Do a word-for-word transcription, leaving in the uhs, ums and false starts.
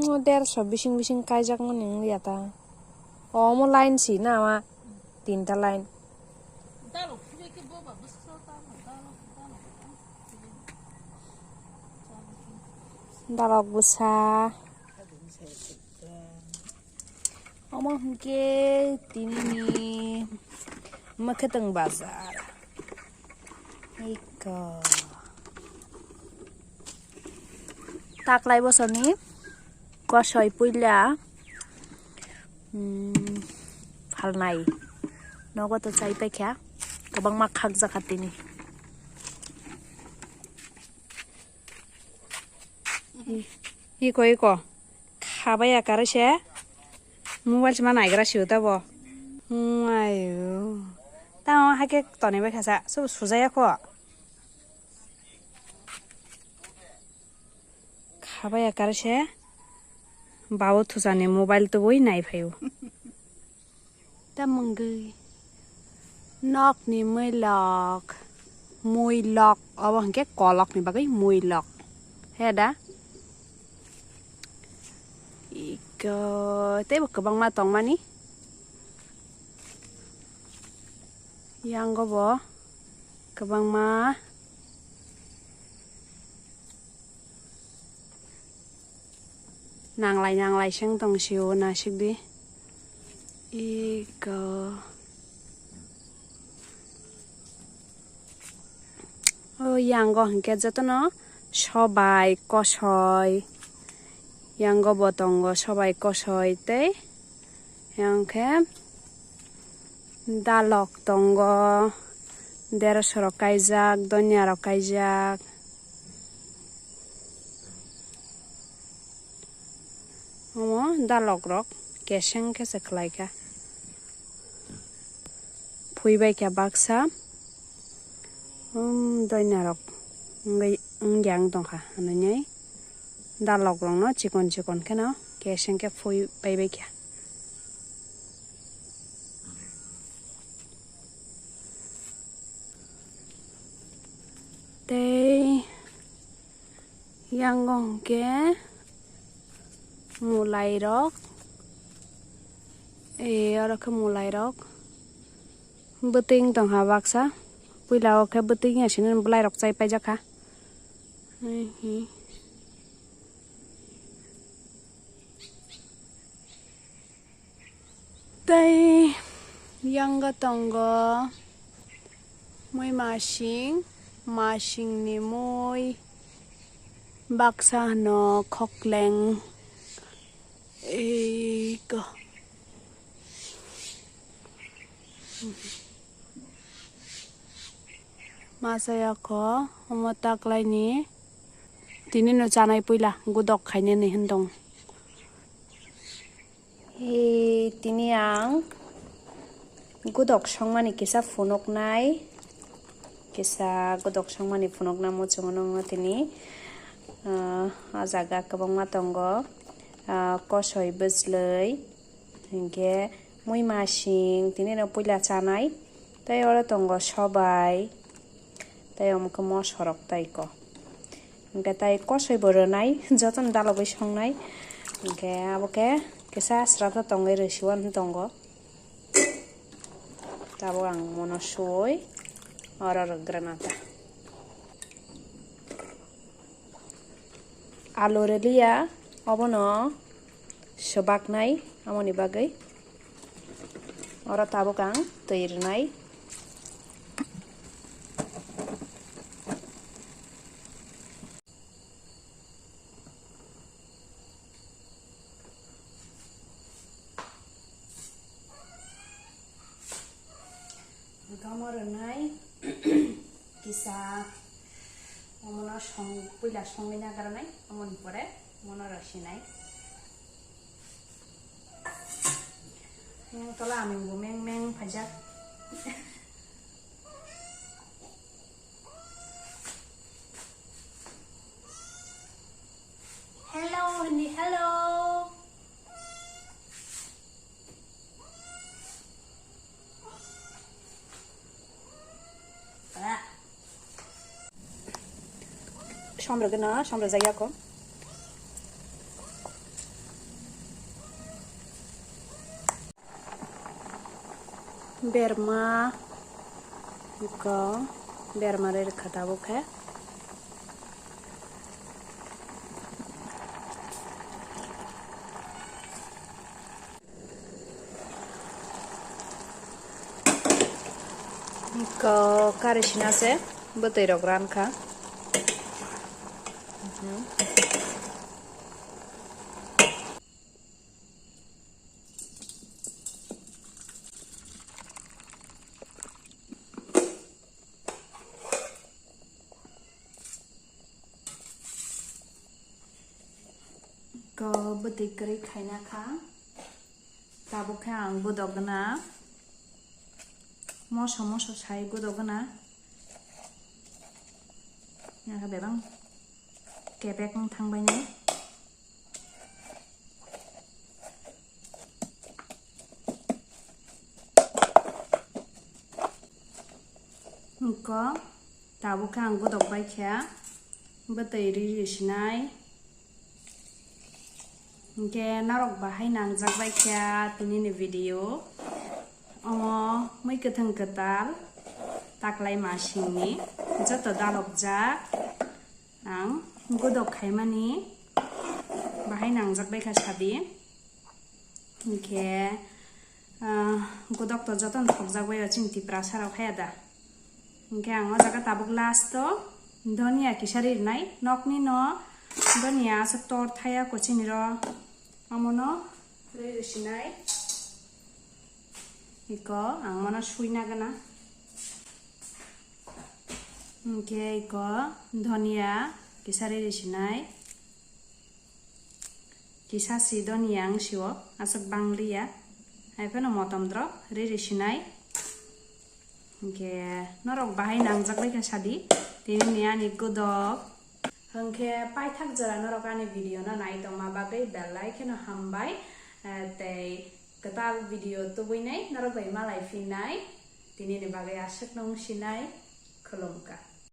Derso bising bising kaijak mani wngya ta. Omo line si na ama tinta line. Dalok bwsa. Omo hwnkhe tinini mwkhwtwng bazar. Eko. Taklai bosorni kosoi puila, hmm, phalnai nogo to chai paikha, kwbangma khakjakha tini. Iko, iko. Khabai ya kare se. Mobile se ma naigra siyo ta bo. Ayo. Tamo hake toni bai khasa. Su sujaya kho. Khabai ya kare se. Babu thusani mobile tubui nai phaio. Tamungwi nokni muilok, muilok, obo hwnkhe kolokni bagwi muilok. He da? Iko teibo kwbangma tongmani. Yango bo kwbangma. Nanglai nanglai se wng tong sio nasikdi. Iko. O yango hwnkhe jotono sobai kosoi. Yango bo tongo sobai kosoi tei yang khe dalok tongo, derosor kaijak, donya rok kaijak. Omo dalok rok keseng khe se khlai kha. Phui bai kha baksa, um, doina rok wngwi, wngya wng tong kha, hwnwi dalok rok no chikon chikon khe no keseng khe phui pai bai kha. Tei yango hwnkhe mwlairok, e, oro khe mwlairok bwtwi wng tongkha baksa, puila o khe bwtwi wngya sini bwlairok chai paijak kha. Tei yango tongo mui masing, masingni mui baksa hwno khokleng. Eiko. Masa yako omo taklaini tini no chanai puila gudok khainani hwn tong. Ee, tini ang gudok songmani kisa phunuknai, kisa gudok songmani phunukna muchungo nongno tini, ah, ah jaga kwbangma tongo, ah, kosoi bwslwi, hinkhe mui masing, tini no puila chanai, tei oro tongo sobai. Tei omo khe moso rok tai ko. Hinkhe tai kosoi bo rwnai, jotono dalogwi songnai. Hinkhe abo khe kisa srapsa tongwi rwsiwan tongo. Tabuk ang mono suwi oro rwgrana ta. Alu rwliya, obono swbaknai, amoni bagwi oro tabuk ang twi rwnai. Gamo rwnai kisa omono song puila songwi nagarnai, omoni pore mono rwsinai. Meng tola aming bo meng meng phaijak. Hello, hindi, hello. Ah. Som rwgwno, som rwjak ya kho. Berma, iko berma rwkha tabuk khe. Iko kari sina se bwtwi rok rankha. Ko bwtwi kwrwi khaina kha. Tabuk khe ang godok gana. Moso moso sai godok gana. Nang khe bebak kebek wng thang bai nai. Iko tabuk khe ang godok bai kha, bwtwi riri sinai. Hinkhe norok bahai nangjak bai kha tini ni video. Omo mui kwthwng kwtal taklai masingni joto dalokjak ang godok khaimani bahai nangjak bai kha sadi. Hinkhe, ah, godok to jotono thokjak bai o chini Tiprasa rok haya da. Hinkhe ang o jaga tabuk last o donia kisa rinai, nokni no donia aswk tor thaya ko chini ro, omono riri sinai. Iko ang mono suina gana. Hinkhe iko donia kisa riri sinai. Kisa si donia wng sio, aswk bang liya. Hai phano motom drop riri sinai. Hinkhe norok bahai nangjak bai kha sadi. Tini ni ani godok. Hinkhe paithak jora norok ani video no nai tongma bagwi belai kheno hambai. Eh, tei kwtal video tubui nai norok bai malai phinai. Tini ni bagwi aswk no wng sinai. Khulumkha.